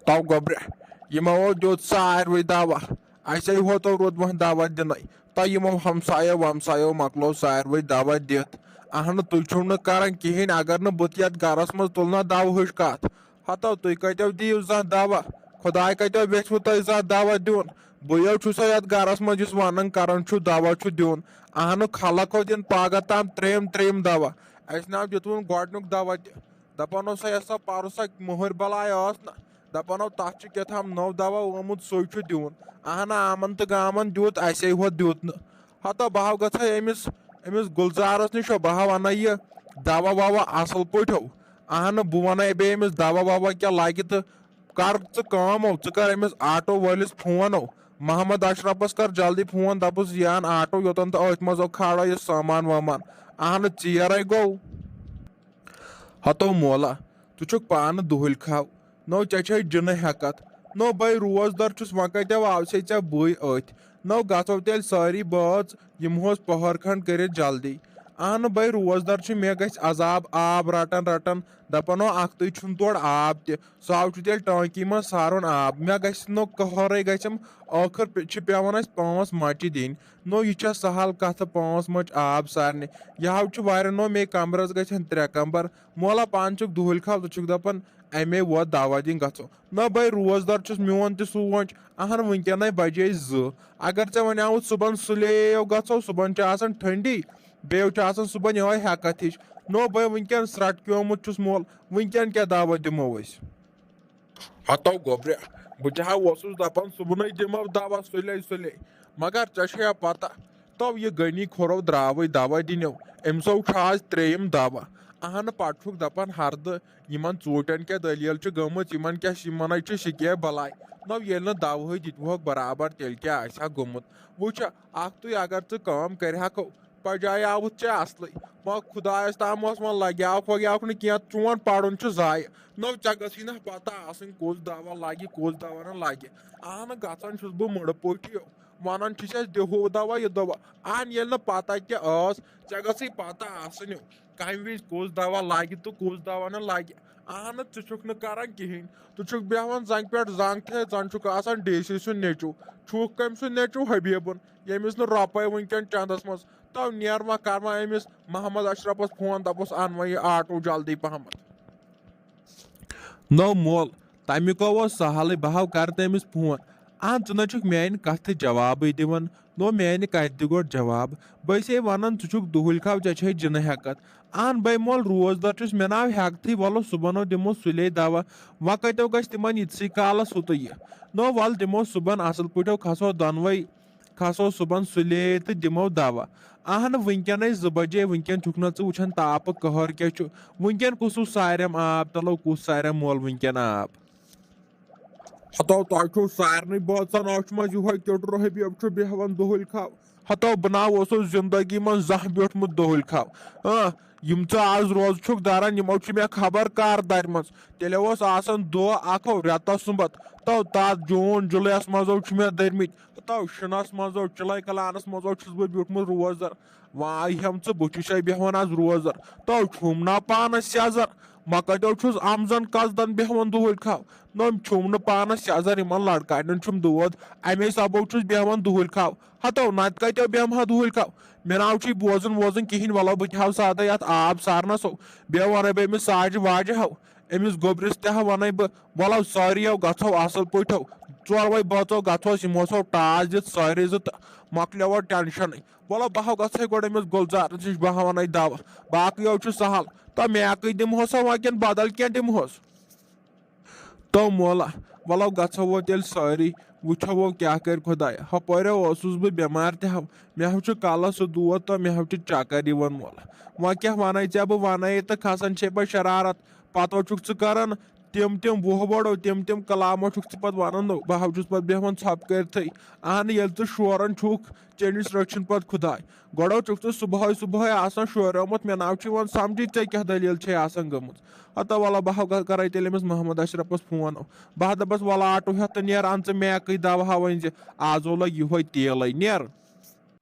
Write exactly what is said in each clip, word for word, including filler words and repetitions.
ہتو گوٚبرِ، یِمو دیُت ساروٕے دوا۔ اسے ہوتو روٗد وۄنۍ دوا دِنَے۔ تۄہہِ یِمو ہمسایو ومسایو مۄکلو ساروٕے دوا دِتھ۔ اہنہٕ، تُہۍ چھِو نہٕ کران کِہیٖنۍ، اگر نہٕ بہٕ تہِ یتھ گرس منٛز تُلہٕ نا دوہٕچ کتھ۔ ہتو، تُہۍ کتیو دِیِو زانٛہہ دوا؟ خۄداے کتیو یژھوٕ تۄہہِ زانٛہہ دوا دیُن؟ بٕے یو چھُسو یتھ گرس منٛز یُس ونان کران چھُ دوا چھُ دیُن۔ اہنہٕ، خلق ہو دِن پاگہٕ تام ترٛیٚیِم ترٛیٚیِم دوا۔ اسہِ ناو دیُتوُن گۄڈنیُک دوا تہِ۔ دپان اوس سا، یۄس سا پرُس سا مۄہر بلاے ٲس نہ، دپان او تتھ چھُ کیٛاہ تام نوٚو دوا آمُت، سُے چھُ دیُن۔ اہنہ، آمن تہٕ گامن دیُت، اسے ہوت دیُت نہٕ۔ ہتو بہٕ ہاو گژھے أمِس، أمِس گُلزارس نِش، بہٕ ہاو انہٕ یہِ دوا ووا اصل پٲٹھۍ ہو۔ اہنہ، بہٕ ونَے بیٚیہِ أمِس دوا ووا کیٛاہ لگہِ تہٕ کر ژٕ کٲم ہو، ژٕ کر أمِس آٹو وٲلِس فون ہو، محمد اشرفس کر جلدی فون، دپُس یہِ ان آٹو یوٚتن تہٕ أتھۍ منٛز ہو کھالو یہِ سامان وامان۔ اہنہ، ژیرے گوٚو۔ ہتو مولا، ژٕ چھُکھ پانہٕ دُہٕلۍ کھاو، نو ژےٚ چھے جِنہٕ ہٮ۪کتھ۔ نو بے روزدر چھُس، وۄنۍ کتہِ آو سے ژےٚ بٕے أتھۍ؟ نو گژھو تیٚلہِ سٲری بٲژ، یِمہوس پہر کھنڈ کٔرِتھ جلدی۔ اہنہٕ بے روزدر چھُ، مےٚ گژھِ عذاب آب رٹان رٹان، دپان او اکھتُے چھُنہٕ تورٕ آب تہِ، سُہ آو چھُ تیٚلہِ ٹانکی منٛز سارُن آب، مےٚ گژھِ نہٕ قہرے گژھٮ۪م۔ ٲخٕر پے-، چھِ پٮ۪وان اَسہِ پانٛژھ مَچہِ دِنۍ۔ نو یہِ چھا سہل کتھٕ، پانٛژھ مَچہِ آب سارنہِ؟ یہِ ہاو چھُ واریاہ، نو مے کمبرس گژھن ترٛےٚ کمبر۔ مولا پانہٕ چھُکھ دُہٕلۍ کھاو، ژٕ چھُکھ دپان اَمے ووت دوا دِنۍ گژھو۔ نہ بے روزدر چھُس، میون تہِ سونٛچ، اہن وٕنکیٚنے بجے زٕ۔ اگر ژےٚ وۄنۍ آوُتھ صُبحن سُلے یو گژھو، صُبحن چھِ آسان ٹھنڈی، بیٚیہِ چھُ آسان صُبحن یِہوے ہٮ۪کتھ ہِش۔ نو بے وٕنکیٚن سرٹکیومُت چھُس مول، وٕنکیٚن کیٛاہ دوا دِمو أسۍ؟ ہتو گوٚبرِ، بہٕ تہِ ہا اوسُس دپان صُبحنٕے دِمو دوا سُلے سُلے، مگر ژےٚ چھےٚ یا پتہ، تو یہِ غنی کھۄرو درٛاوٕے دوا دِنیو، أمۍ سو چھُ آز ترٛیٚیِم دوا۔ اہنہٕ، پتہٕ چھُکھ دپان ہردٕ، یِمن ژوٗنٛٹھٮ۪ن کیٛاہ دٔلیٖل چھِ گٔمٕژ، یِمن کیٛاہ چھِ، یِمن ہے چھِ شِکے بلاے۔ نو ییٚلہِ نہٕ دوہٕے دِتہوکھ برابر، تیٚلہِ کیٛاہ آسہِ ہا گوٚمُت؟ وٕچھ، اکھ تُے اگر ژٕ کٲم کرِ ہا، پجایاوُتھ ژےٚ اصلٕے۔ وۄنۍ خۄدایس تام اوس، وۄنۍ لگیاوکھ وگیاوکھ نہٕ کینٛہہ، چون پرُن چھُ ضایع۔ نو ژےٚ گٔژھی نہ پتہ آسٕنۍ کُس دوا لگہِ، کُس دوا نہٕ لگہِ۔ اہنہٕ، گژھان چھُس بہٕ مٕڑٕ پوٹھیو، ونان چھُس اَسہِ دِہو دوا یہِ دوا۔ اہن، ییٚلہِ نہٕ پتہ تہِ ٲس، ژےٚ گٔژھٕے پتہ آسٕنۍ کمہِ وِزِ کُس دوا لگہِ تہٕ کُس دوا نہٕ لگہِ۔ اہنہٕ، ژٕ چھُکھ نہٕ کران کِہینۍ، ژٕ چھُکھ بیہوان زنگہِ پٮ۪ٹھ زنگ تھٲوِتھ، زن چھُکھ آسان ڈی سی سُنٛد نیٚچو۔ چھُکھ کٔمۍ سُنٛد نیٚچو؟ حبیبُن، ییٚمِس نہٕ رۄپے وٕنکیٚن چندس منٛز۔ تو نیر وۄنۍ، کر وۄنۍ أمِس محمد اشرفس فون، دپُس ان وۄنۍ یہِ آٹو جلدی پہمتھ۔ نو مول، تمیُک اوس سہلٕے، بہٕ ہاو کرٕ تٔمِس فون۔ اہن، ژٕ نہ چھُکھ میانہِ کتھٕ جوابٕے دِوان، نو میانہِ کتھِ دِ گۄڈٕ جواب۔ بہٕ چھسے ونان، ژٕ چھُکھ دُہٕلۍ کھاو، ژےٚ چھے جِنہٕ ہٮ۪کتھ۔ اہن بے مول، روزدر چھُس، مےٚ ناو ہٮ۪کتھٕے، وَلہٕ صُبحن ہو دِمو سُلے دوا۔ وۄنۍ کتیو گژھِ تِمن یِتسٕے کالس ہُہ تہٕ یہِ۔ نو ول دِمو صُبحن اصل پٲٹھۍ، کھسو دۄنوے، کھسو صُبحن سُلے تہٕ دِمو دوا۔ اہن، وٕنکیٚنَے زٕ بجے، وٕنکیٚن چھُکھ نہ ژٕ وٕچھان تاپہٕ قہر کیٛاہ چھُ؟ وٕنکیٚن کُس ہیوٗ سارٮ۪م آب تلو، کُس سارٮ۪م مول وٕنکیٚن آب؟ ہتو، تۄہہِ چھُو سارنٕے بٲژن أچھ منٛز یِہوے کیوٚٹرو، حبیب چھُ بیہوان دُہٕلۍ کھاو۔ ہتو، بہٕ نہ اوسُس زندگی منٛز زانٛہہ بیوٗٹھمُت دُہٕلۍ کھاو۔ اۭں، یِم ژٕ آز روزٕ چھُکھ دران، یِمو چھِ مےٚ خبر کر درمژ۔ تیٚلہِ اوس آسان دۄہ اکھ ہو رٮ۪تس سُمبتھ۔ تو تتھ جوٗن جُلایس منٛز ہو چھِ مےٚ دٔرمٕتۍ۔ تو شِنس منٛز ہو، چِلے کلانس منٛز ہو چھُس بہٕ بیوٗٹھمُت روزدر۔ واے ہٮ۪م ژٕ، بہٕ چھُسے بیہوان آز روزدر۔ تو چھُم نا پانس سیزر۔ مہ کتیو چھُس امزن قصدن بیہوان دُہٕلۍ کھاو۔ نہ چھُم نہٕ پانس سیزر، یِمن لڑکانٮ۪ن چھُم دود۔ امے سببو چھُس بیہوان دُہٕلۍ کھاو۔ ہتو، نتہٕ کتیو بیہمہٕ ہا دُہٕلۍ کھاو؟ مےٚ ناو چھُے بوزُن ووزُن کِہینۍ، ولو بہٕ تہِ ہاو سادے یتھ آب سارنس ہو۔ بیٚیہِ ونَے بہٕ أمِس ساجہِ واجہِ ہو۔ أمِس گوٚبرِس تہِ ہا ونَے بہٕ، ولو سٲری ہو گژھو اصل پٲٹھۍ ہو۔ ژوروے بٲژو گژھوس، یِمو سو ٹاس دِتھ سٲری زٕ تہٕ مۄکلیو ٹینشنٕے۔ ولو بہٕ ہو گژھے گۄڈٕ أمِس گُلزارس نِش، بہٕ ہاونے دوا۔ باقٕے ہو چھُ سہل۔ تہٕ میکٕے دِمہوسا وۄنۍ کِنہٕ بدل کینٛہہ دِمہوس؟ تو مولا، ولو گژھو وۄنۍ تیٚلہِ سٲری، وٕچھو وۄنۍ کیٛاہ کرِ خۄدایا۔ ہۄپٲرۍ اوسُس بہٕ بٮ۪مار تہِ ہو، مےٚ ہو چھُ کلس سُہ دود تہٕ مےٚ ہو چھُ چکر یِوان مولا۔ وۄنۍ کیٛاہ ونَے ژےٚ بہٕ، ونَے تہٕ کھسان چھے پتہٕ شرارت۔ پتہٕ ہو چھُکھ ژٕ کران تِم تِم وُہ وٲڈو، تِم تِم کلامو چھُکھ ژٕ پتہٕ ونان، نو، بہٕ ہو چھُس پتہٕ بیہوان ژھۄپہٕ کٔرتھٕے۔ اہن، ییٚلہِ ژٕ شوران چھُکھ، ژےٚ نِش رٔچھِنۍ پتہٕ خۄداے۔ گۄڈٕ چھُکھ ژٕ صبحٲے صبحٲے آسان شوریومُت، مےٚ ناو چھُ یِوان سمجھی، ژےٚ کیٛاہ دٔلیٖل چھے آسان گٔمٕژ۔ ہتا وَلہ بہٕ ہا کرے تیٚلہِ أمِس محمد اشرفس فون۔ بہٕ ہا دَپس، وَلہٕ آٹو ہٮ۪تھ تہٕ نیر، اَن ژٕ میکٕے دوا ہا وۄنۍ زِ آز ہو لگہِ یِہوے تیلے، نیر۔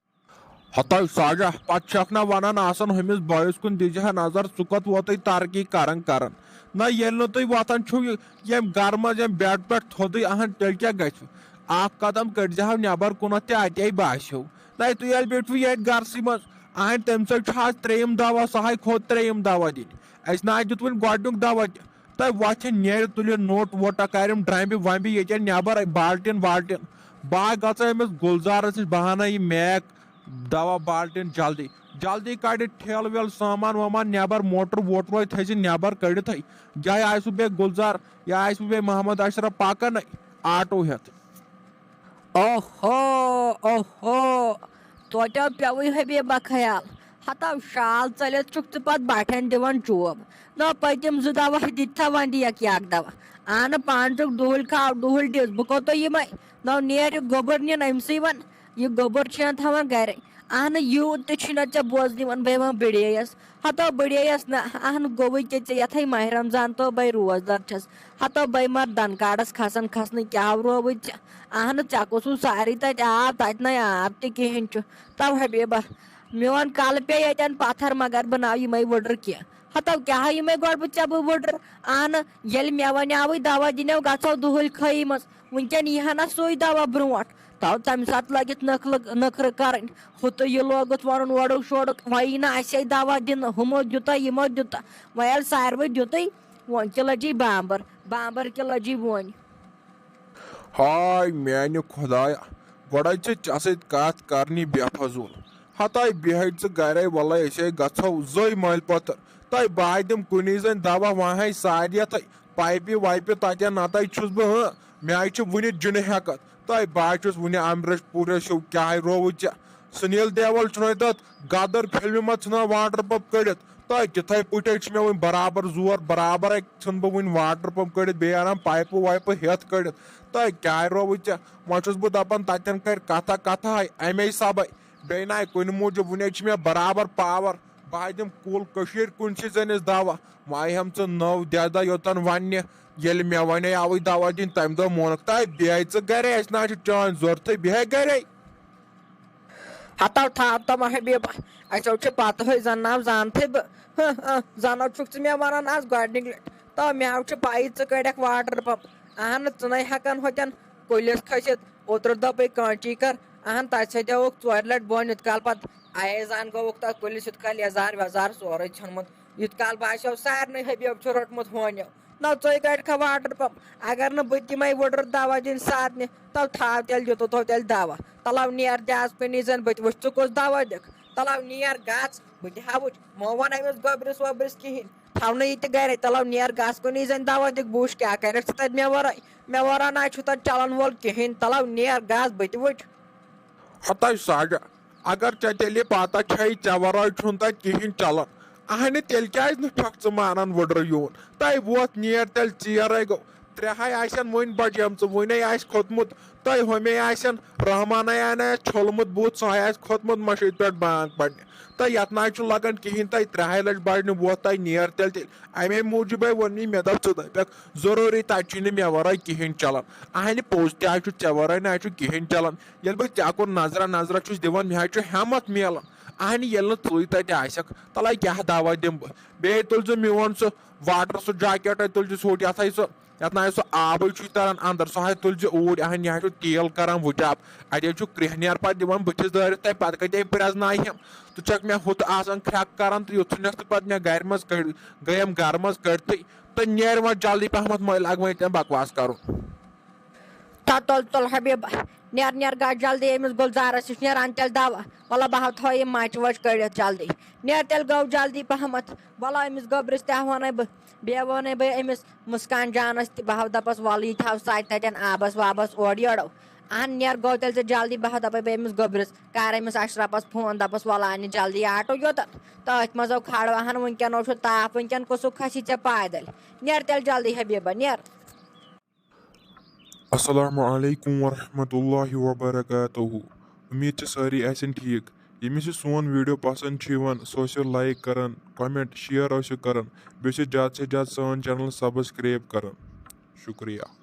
ہتاے ساجہ، پتہٕ چھکھ نا ونان آسان ہُمِس بٲیِس کُن دیٖزِ ہا نظر، ژٕ کوٚت ووتُے ترقی کران کران۔ نہ، ییٚلہِ نہٕ تُہۍ وۄتھان چھِو یہِ-، ییٚمہِ گرٕ منٛز ییٚمہِ بیڈ پٮ۪ٹھ تھوٚدُے اہن، تیٚلہِ کیٛاہ گژھِ؟ اکھ قدم کٔڑزِہو نٮ۪بر کُنتھ تہِ اتے باسیو۔ نہ، تُہۍ ییٚلہِ بیٹھوٕ ییٚتہِ گرسٕے منٛز، اہن، تمہِ سۭتۍ چھُ آز ترٛیٚیِم دوا، سُہ ہاے کھوٚت ترٛیٚیِم دوا دِنۍ۔ اسہِ نہ آسہِ دیُتوُن گۄڈٕنیُک دوا تہِ۔ تۄہہِ وۄتھِ نٮ۪رِ تُلہِ نوٹ ووٹ ٹکارٮ۪م ڈرٛامبہِ ومبہِ ییٚتٮ۪ن نٮ۪بر بالٹیٖن والٹیٖن۔ بہٕ ہا گژھٕ أمِس گُلزارس نِش، بہٕ ہا انہٕ یہِ میک دوا بالٹیٖن جلدی۔ جلدی کڑِ ٹھیلہٕ ویلہٕ سامان وامان نٮ۪بر، موٹر ووٹر روزِ تھٲیزِ نٮ۪بر کٔڑِتھٕے۔ یا آسہِ بیٚیہِ گُلزار، یا آسہِ بیٚیہِ محمد اشرف پکان آٹو ہٮ۪تھ۔ اوہو، اوہو، توتہِ آو پیوٕے حبیبہ خیال۔ ہتو شال ژٔلِتھ چھُکھ ژٕ پتہٕ بٹھٮ۪ن دِوان چوب۔ نہ پٔتِم زٕ دوا دِتۍ تھا وۄنۍ دِیَکھ یہِ اکھ دوا۔ اہنہٕ پانہٕ چھُکھ ڈُہُلۍ کھاو، ڈُہُلۍ دِژ، بہٕ کوٚت یِمے؟ نہ نیر یہِ گوٚبُر نِن أمسٕے وۄنۍ۔ یہِ گوٚبُر چھِ یَن تھاوان گرے۔ اہنہٕ یوٗت تہِ چھُنہ ژےٚ بوزنٕے وۄنۍ بہٕ یِوان بٕڑییَس۔ ہتو بٕڑییَس نہ، اہنہٕ گوٚوُے ژےٚ، ژےٚ یتھے ماہِ رمضان تہٕ بے روزدار چھَس۔ ہتو بے مر دن کاڈس کھسان کھسنہٕ کیٛاہ رووُے ژےٚ؟ اہنہٕ ژےٚ کُسُے سارے تتہِ آب، تتہِ نے آب تہِ کِہیٖنۍ چھُ۔ تو حبیبہ، میون کلہٕ پیٚیہِ ییٚتٮ۪ن پتھر، مگر بہٕ ناو یِمے وٕڈٕر کینٛہہ۔ ہتو کیٛاہ ہا یِمے گۄڈٕ بہٕ ژےٚ بہٕ وٕڈٕر؟ اہنہٕ، ییٚلہِ مےٚ وَنیٛاوٕے دوا دِنو گژھو دُہٕلۍ خٲیی منٛز، وٕنکٮ۪ن یی ہا نہ سُے دوا برونٛٹھ۔ تو تمہِ ساتہٕ لٲگِتھ نخلہٕ، نخرٕ کرٕنۍ۔ ہُہ تہٕ یہِ لوگُتھ ونُن اورُک شورُک، وۄنۍ یی نہٕ اسے دوا دِنہٕ، ہُمو دیُتا، یِمو دیُتا۔ وۄنۍ ییٚلہِ ساروٕے دیُتُے، وۄنۍ تہِ لٔجی بامبر، بامبر تہِ لٔجی وۄنۍ۔ ہاے میانہِ خدایا، گۄڈے چھِ ژےٚ سۭتۍ کتھ کرنی بے فضول۔ ہتاے بیہے ژٕ گرے، ولے أسے گژھو زٔے مٲلۍ پتھر۔ تۄہہِ بہٕ ہاے دِمہٕ کُنی زٔنۍ دوا، وۄنۍ ہاے ساریتھے پایپہِ وایپہِ تتٮ۪ن نتہٕ چھُس بہٕ، ہاں، مےٚ ہاے چھِ وُنہِ جِنہٕ ہٮ۪کتھ۔ تۄہہِ بہٕ ہاے چھُس وُنہِ امرش پوٗرس ہیوٗ، کیٛاہ ہاے رووُے ژےٚ؟ سُنیل دیول چھُنہ تتھ گدر فلمہِ منٛز ژھٕنان واٹر پمپ کٔڑِتھ۔ تۄہہِ تِتھے پٲٹھۍ چھِ مےٚ وۄنۍ برابر زور، برابر ژھٕن بہٕ وُنہِ واٹر پمپ کٔڑِتھ، بیٚیہِ انان پایپہٕ وایپہٕ ہٮ۪تھ کٔڑِتھ۔ تۄہہِ کیٛاہ رووُے ژےٚ؟ وۄنۍ چھُس بہٕ دپان تتٮ۪ن کرِ کتھا کتھا ہاے امے سبے۔ بیٚیہِ نہ کُنہِ موٗجوٗب، وُنے چھِ مےٚ برابر پاور۔ بہٕ ہا دِمہٕ کُل کٔشیٖرِ کُنسٕے زٔنِس دوا۔ وۄنۍ ہٮ۪م ژٕ نٔو دٮ۪دہ یوٚتن وننہِ۔ ییٚلہِ مےٚ ونے آوٕے دوا دِنۍ، تمہِ دۄہ مونُکھ تۄہہِ بیٚیہِ ژٕ گرے، اسہِ نہ چھِ چٲنۍ ضروٗرتھٕے، بیٚہہ گرے۔ ہتو تھاو تم حبیبہ، اسیو چھِ پتہٕ ہٕے زن ناو زانتھٕے بہٕ۔ ہہ، ہہ، زنو چھُکھ ژٕ مےٚ ونان از گۄڈنِک لٹہِ۔ تو مےٚ ہاو چھِ پایی ژٕ کڑکھ واٹر پمپ۔ اہن ژٕ نے ہٮ۪کان ہوتٮ۪ن کُلِس کھٔسِتھ۔ اوترٕ دوٚپے کٲنچی کر، اہن تتہِ سۭتۍ آوُکھ ژورِ لٹہِ بۄن، یُت کال پتہٕ آیے زن گوٚوُکھ تتھ کُلِس یُت کال یزار ویزار سورُے ژھیوٚنمُت۔ یُت کال باسیو سارنٕے حبیب چھُ روٚٹمُت ہونیو۔ نہ ژٕے کڑکھا واٹر پمپ، اگر نہٕ بہٕ تہِ تِمے وٕڈٕر دوا دِنۍ سارنہِ، تو تھاو تیٚلہِ دِتو تو تیٚلہِ دوا۔ تلو نیر تہِ آز کُنی زٔنۍ، بہٕ تہِ وٕچھ ژٕ کُس دوا دِکھ۔ تلو نیر گژھ، بہٕ تہِ ہا وٕچھ، مہ وَن أمِس گوٚبرِس ووٚبرِس کِہیٖنۍ۔ تھاونہٕ یہِ تہِ گرے، تلو نیر گژھ کُنی زٔنۍ دوا دِکھ، بہٕ وٕچھ کیٛاہ کرکھ ژٕ تتہِ مےٚ ورٲے۔ مےٚ ورٲے نہ چھُ تتہِ چلن وول کِہیٖنۍ، تلو نیر گژھ، بہٕ تہِ وٕچھ۔ ہتاے ساجہ، اگر ژےٚ تیٚلہِ پتہ چھے ژےٚ ورٲے چھُنہٕ تتہِ کِہیٖنۍ چلان، اہنہِ تیٚلہِ کیٛازِ نہٕ چھکھ ژٕ مانان وٕڈرٕ یُن؟ تۄہہِ ووت نیر تیٚلہِ ژیر ہے گوٚو۔ ترٛےٚ ہاے آسن وُنہِ بجیمژٕ، وُنے آسہِ کھوٚتمُت، تۄہہِ ہُمے آسن رحمانٕے آسہِ چھوٚلمُت بُتھ، سُہ ہاے آسہِ کھوٚتمُت مشیٖد پٮ۪ٹھ بانگ پرنہِ۔ تہٕ یتھ نہ حظ چھُ لگان کِہیٖنۍ، تۄہہِ ترٛےٚ ہاے لچھ بجنہِ ووت تۄہہِ نیر تیٚلہِ تیٚلہِ۔ امے موٗجوٗبے ووٚن مےٚ، مےٚ دوٚپ ژٕ دپکھ ضروٗری تتہِ چھُے نہٕ مےٚ ورٲے کِہیٖنۍ چلان۔ اہنہِ پوٚز تہِ حظ چھُ، ژےٚ ورٲے نہ حظ چھُ کِہیٖنۍ چلان۔ ییٚلہِ بہٕ ژےٚ کُن نظرا نظرا چھُس دِوان، مےٚ حظ چھُ ہٮ۪متھ میلان۔ اہنہِ ییٚلہِ نہٕ ژٕے تتہِ آسکھ، تلے کیٛاہ دوا دِمہٕ بہٕ؟ بیٚیہِ تُلۍ زِ میون سُہ واٹر، سُہ جاکیٹے تُلۍ زِ سُہ ہوٚٹ، یتھ ہاے سُہ یتھ نہ سُہ آبٕے چھُ تران اندر، سُہ ہاے تُلۍ زِ اوٗرۍ۔ اہن، یہِ ہاے چھُ تیل کران وُجاب۔ اتے چھُ کرٛیہنیر پتہٕ دِوان بٕتھِس دٲرِتھ، تۄہہِ پتہٕ کتہِ أمۍ پرٛزناوِ ہم؟ ژٕ چھکھ مےٚ ہُتھ آسان کھرٛکھ کران تہٕ یُتھ ژھٕنکھ ژٕ پتہٕ مےٚ گرِ منٛز کٔڑ-، گٔیم گرٕ منٛز کٔڑتھٕے۔ تہٕ نیر وۄنۍ جلدی پہمتھ، مہ لگ وۄنۍ تٔمۍ بکواس کرُن۔ تہ تُل، تُل حبیبہ، نیر، نیر گژھ جلدی أمِس گُلزارس نِش، نیر ان تیٚلہِ دوا۔ وَلہ بہٕ ہاو تھاوٕ یِم مچہِ وچہِ کٔڑِتھ جلدی۔ نیر تیٚلہِ گوٚو جلدی پہمتھ۔ وَلہ أمِس گوٚبرِس تہِ ہاونے بہٕ، بیٚیہِ وَنے بہٕ أمِس مسکان جانس تہِ، بہٕ ہاو دَپس وَلہٕ یہِ تھاو سۄ تہِ تَتٮ۪ن آبس وابس اورٕ یورو۔ اہن نیر گوٚو تیٚلہِ ژٕ جلدی، بہٕ ہاو دَپے بہٕ أمِس گوٚبرِس، کر أمِس اشرفس فون، دَپس وَلہٕ اَنہِ جلدی آٹو یوٚتن۔ تہٕ أتھۍ منٛز آو کھڑو، اہن وٕنکٮ۪ن اوس سُہ تاپھ، وٕنکٮ۪ن کُسُک کھسی ژےٚ پایدٔلۍ؟ نیر تیٚلہِ جلدی حبیبہ، نیر۔ السلام علیکم ورحمۃ اللہ وبرکاتہ۔ امید چھِ سٲری آسن ٹھیٖک۔ ییٚمِس یہِ سون ویٖڈیو پسنٛد چھُ یِوان، سُہ ٲسِو لایک کران، کمنٹ، شیئر ٲسِو کران، بیٚیہِ ٲسِو زیادٕ سے زیادٕ سٲنۍ چینل سبسکرایب کران۔ شُکریہ۔